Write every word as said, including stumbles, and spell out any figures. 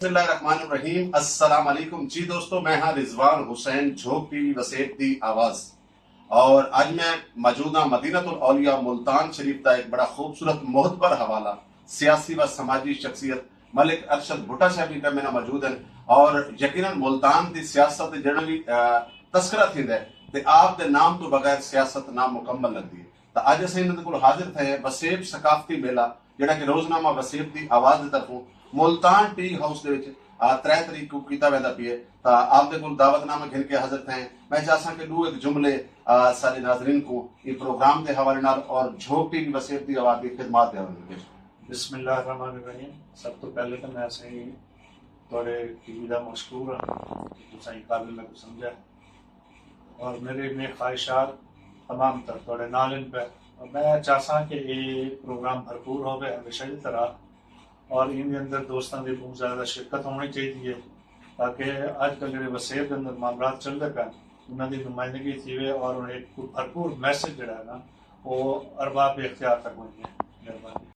بسم اللہ الرحمن الرحیم، السلام علیکم جی دوستو، میں ہاں رضوان حسین جھوک ٹی وی وسیب دی آواز۔ اور اڄ میں موجود ہاں مدینۃ الاولیاء ملتان شریف دا ایک بڑا خوبصورت معتبر حوالہ، سیاسی و سماجی شخصیت ملک ارشد بھٹہ صاحب جی پہ میرا موجود ہیں۔ اور یقیناً ملتان دی سیاست دے جڑا بھی تذکرہ تھیندا ہے تے آپ دے نام تو بغیر سیاست نامکمل لگدی ہے۔ تاں اڄ اساں انہاں دے کول حاضر تھئے ہیں وسیب ثقافتی میلہ، جیڑھا کہ روزنامہ وسیب دی آواز دی طرفوں ملتان ٹی ہاؤس دے وچ ترے تاریخ کوں کیتا ویندا پئے۔ تاں آپ دے کول دعوت نامہ گھن کے حاضر تھئے ہیں۔ میں چاہساں کہ ݙو ہک جملے ساݙے ناظرین کوں ایں پروگرام دے حوالے نال اور جھوک ٹی وی وسیب دی آواز دی خدمات دے حوالے نال پیش کریں۔ بسم اللہ الرحمن الرحیم۔ سب توں پہلے تاں میں سائیں تہاݙے ٹی وی دا مشکور ہاں کہ تساں ایں قابل میکوں سمجھا۔ اور میرے میں خواہشات تمام تر تہاݙے نال ہن پئے۔ اور میں چاہساں کہ اے پروگرام بھرپور ہووے ہمیشہ دی طرح، اور ایندے اندر دوستاں دی بہت زیادہ شرکت ہونی چاہیے، تاکہ اڄ کل جڑے وسیب دے اندر معاملات چلدے پئے انہاں دی نمائندگی تھیوے اور انہیں ایک بھرپور میسج جڑا ہے نا، وہ ارباب اختیار تک ونڄے۔ مہربانی۔